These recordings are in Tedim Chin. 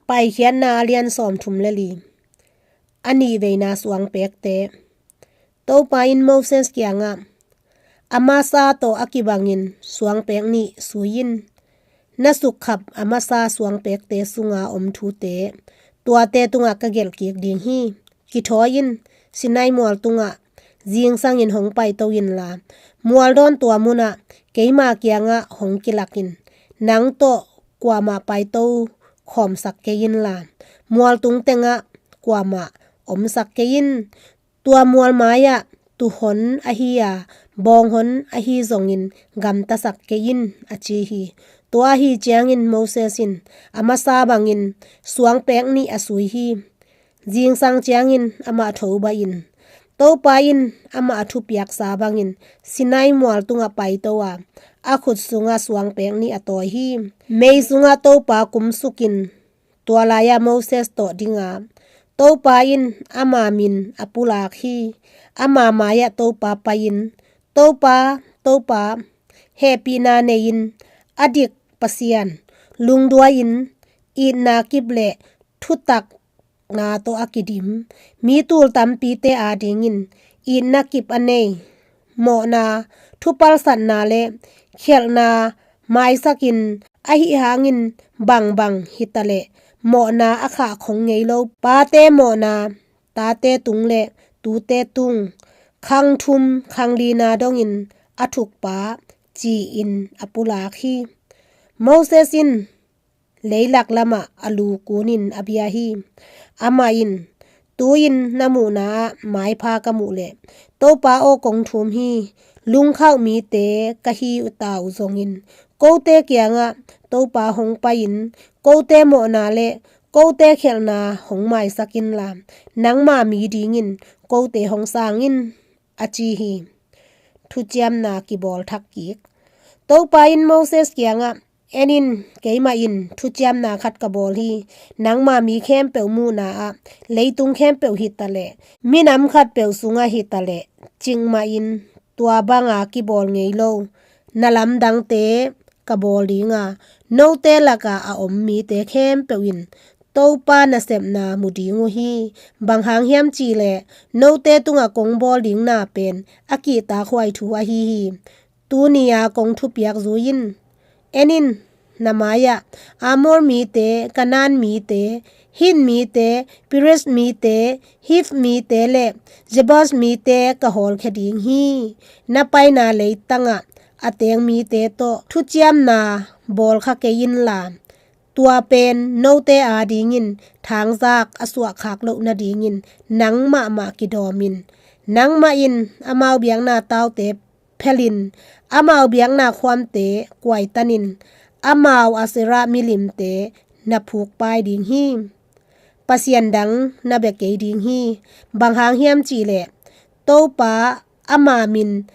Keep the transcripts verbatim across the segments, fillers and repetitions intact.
Paikhiatna a lian sawmthum le li. A nihveina suangpekte. Topa in Moses kiangah, a masa tawh a kibangin suangpek nih sui in. Na sukkhap a masa suangpekte sunga om thute, tuate tungah ka gelh kik ding hi. Kithawi in, Sinai mual tungah zingsangin hong paito inla, mual dawn tua munah keima kiangah hong kilak in. Nang tawh kuamah paito khawmsak kei inla, mual tung tengah kuamah omsak kei in. Tua mual mai-ah tuuhon ahi a, bawnghon ahi zongin gamtasak kei in, a ci hi. Tua ahi ciangin Moses in a masa bangin suangpek nih a sui hi. Zingsang ciangin amah tho baih in, Topa in amah a thupiaksa bangin Sinai mual tungah paito a, a khut sungah suangpek nih a tawi hi. Mei sungah Topa kumsukin tua lai-ah Moses tawh dinga, Topa in ama min a pulak hi. Ama mai-ah Topa pai-in, Topa, Topa, hehpihna nei-in, a dik Pasian, lungduai-in, itna kip le thutakna tawh a kidim, mi tul tampite adingin itna kip a nei, mawhna, thupalsatna le khialhna maisakin, ahi hangin bangbang hitaleh mawhna a khah khong ngei lo, pate mawhna, tate tung le tute tung, khang thum khang lina dongin a thukpa, ci-in a pulak hi. Moses in leilak lamah a lu kunin a bia hi. Amah in, tu-in na muhna ah maipha ka muh leh, Topa aw kong thum hi. Lungkhauh mite ka hi uh ta uh zongin, kote kiangah Topa hong pai-in, kote mawhna le kote khialhna hong maisak inla, nangma mi dingin kote hong sang in, a ci hi. Thuciamna kibawl thak kik. Topa in Moses kiangah, en in, keimah in thuciamna khat ka bawl hi. Nangma mi khempeuh muhna ah, leitung khempeuh hitaleh minam khatpeuh sungah hitaleh, cikmah in tua banga kibawl ngei lo na lamdangte ka bawl dinga, note lakah a om mite khempeuh in Topa nasepna mu ding uh hi. Bang hang hiam cihleh, note tungah kong bawl ding na pen a kihtakhuai thu ahi hi. Tuni-a kong thupiak zui in. En in, na mai-ah Amor mite, Kanaan mite, Hit mite, Periz mite, Hiv mite le Jebus mite ka hawlkhia ding hi. Na paina leitangah a teng mite tawh thuciamna bawlkha kei inla, tua pen note adingin thangzak a suahkhak loh nadingin nang mahmah kidawm in. Nangmah in amau biakna taute phelin, amau biakna khuamte kuaitanin, amau Asherah milimte na phukpai ding hi. Pasian dang na bia kei ding hi. Bang hang hiam cihleh, Topa ama min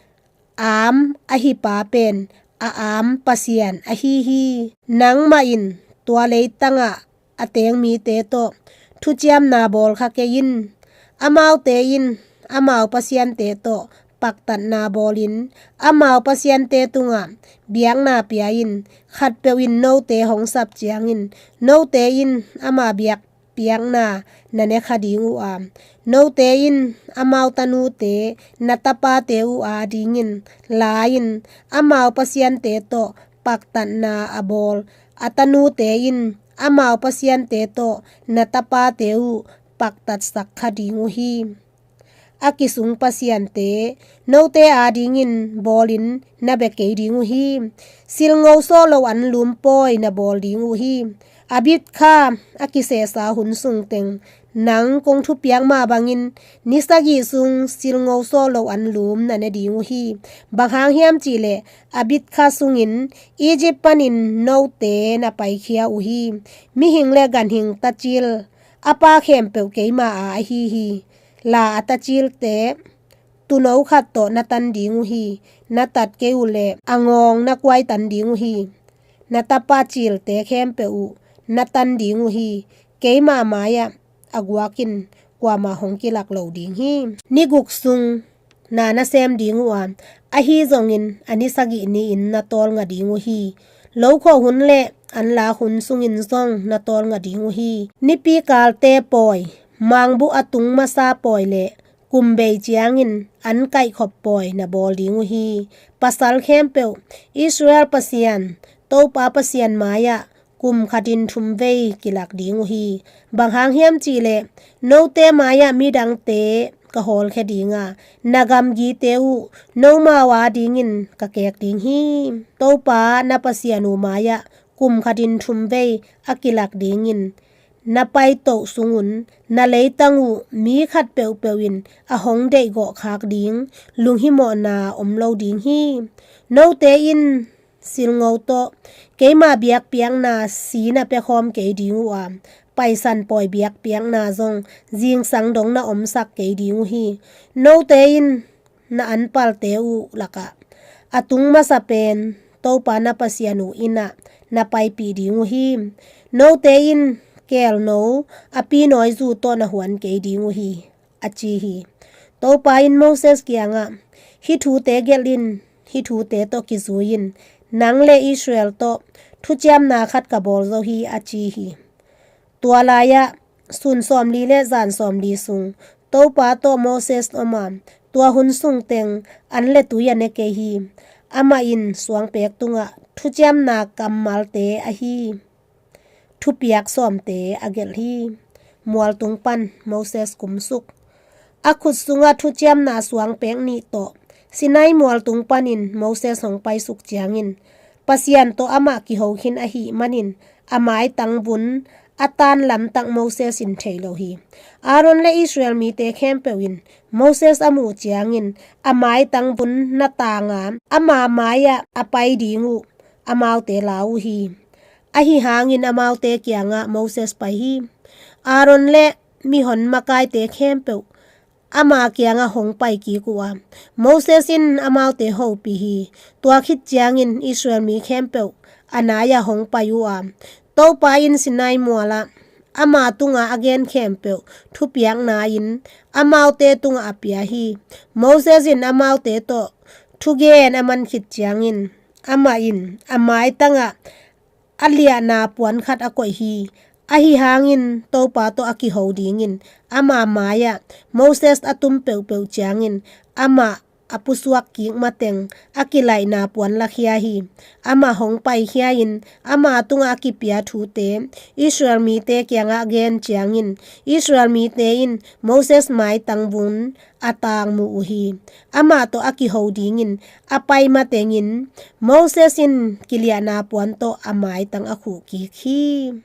Am ahi pa pen a am Pasian ahi hi. Nangmah in tua leitangah a teng mite tawh thuciamna bawlkha kei in. Amaute in amau pasiante tawh paktatna bawlin, amau pasiante tungah biakna pia in. Khatpeuh in note hong sap ciangin, note in ama biak piakna na ne kha ding uh a, note in amau tanute na tapate uh adingin la-in amau pasiante tawh paktatna a bawl, a tanute in amau pasiante tawh na tapate uh paktatsak kha ding uh hi. A kisung pasiante note adingin bawlin na bia kei ding uh hi. Silngo sawh lo anlum pawi na bawl ding uh hi. A bit kha a kisehsa hun sungteng nang kong thupiak mah bangin ni sagih sung silngo sawh lo anlum na ne ding uh hi. Bang hang hiam cihleh, a bit kha sungin Egypt panin note na paikhia uh hi. Mihing le ganhing tacil a pa khempeuh keima a ahi hi. La a tacilte tuuno khat tawh na tan ding uh hi. Na tat kei uh leh a ngawng na kuaitan ding uh hi. Na tapa cilte khempeuh uh na tan ding uh hi. Keima mai-ah a guakin kuamah hong kilak lo ding hi. Ni guk sung na na sem ding uh a, ahi zongin a ni sagih ni-in na tawlnga ding uh hi. Lokhawh hun le anlak hun sungin zong na tawlnga ding uh hi. Nipi kalte pawi, mangbuh a tung masa pawi le kum bei ciangin an kaihkhop pawi na bawl ding uh hi. Pasal khempeuh Israel Pasian, Topa Pasian mai-ah kum khatin thum vei kilak ding uh hi. Bang hang hiam cihleh note mai-ah midangte ka hawlkhia ding a, na gamgite uh nomau a dingin ka keek ding hi. Topa na Pasian uh mai-ah kum khatin thum vei a kilak dingin na paitoh sungun na leitang uh mi khat peuhpeuh in a hong deihgawh khak ding lunghimawhna om lo ding hi. Note in silngo tawh keima biakpiakna si na piakhawm kei ding uh a, paisan pawi biakpiakna zong zingsang dong na omsak kei ding uh hi. Note in na anpalte uh lakah a tung masa pen Topa na Pasian uh inn ah na paipih ding uh hi. Note in keelno a pinawi zu tawh na huan kei ding uh hi, a ci hi. Topa in Moses kiangah, hih thute gelh in, hih thute tawh kizui in, nang le Israel tawh thuciamna khat ka bawl zo hi, a ci hi. Tua lai-ah sun sawmli le zan sawmli sung Topa tawh Moses om a, tua hun sung teng an le tui a ne kei hi. Amah in suangpek tungah thuciamna kammalte ahi thupiak sawmte a gelh hi. Mualtung pan Moses kumsuk. A khut sungah thuciamna suangpek nih tawh Sinai mualtung panin Moses hong paisuk ciangin Pasian tawh amah kiho khin ahih manin a maitang vun a tan lamtak Moses in thei lo hi. Aaron le Israel mite khempeuh in Moses a muh ciangin a maitang vun na tang a, ama mai-ah a pai ding uh amaute lau uh hi. Ahi hangin amaute kiangah Moses pai hi. Aaron le mihon makaite khempeuh ama kiangah hong pai kik uh a, Moses in amaute hopih hi. Tua khit ciangin Israel mi khempeuh a nai-ah hong pai uh a, Topa in Sinai mualah ama tungah a gen khempeuh thupiakna-in amaute tungah a pia hi. Moses in amaute tawh thugen a man khit ciangin amah in a maitangah a liahna puan khat a koih hi. Ahi hangin Topa tawh a kiho dingin ama mai-ah Moses a tum peuhpeuh ciangin amah a pusuak kik mateng a kilaihna puan lakhia hi. Amah hong paikhia-in ama tungah a kipia thute Israel mite kiangah gen ciangin Israel mite in Moses maitang vun a tang mu uh hi. Amah tawh a kiho dingin a pai matengin Moses in kiliahna puan tawh a maitang a khuh kik hi.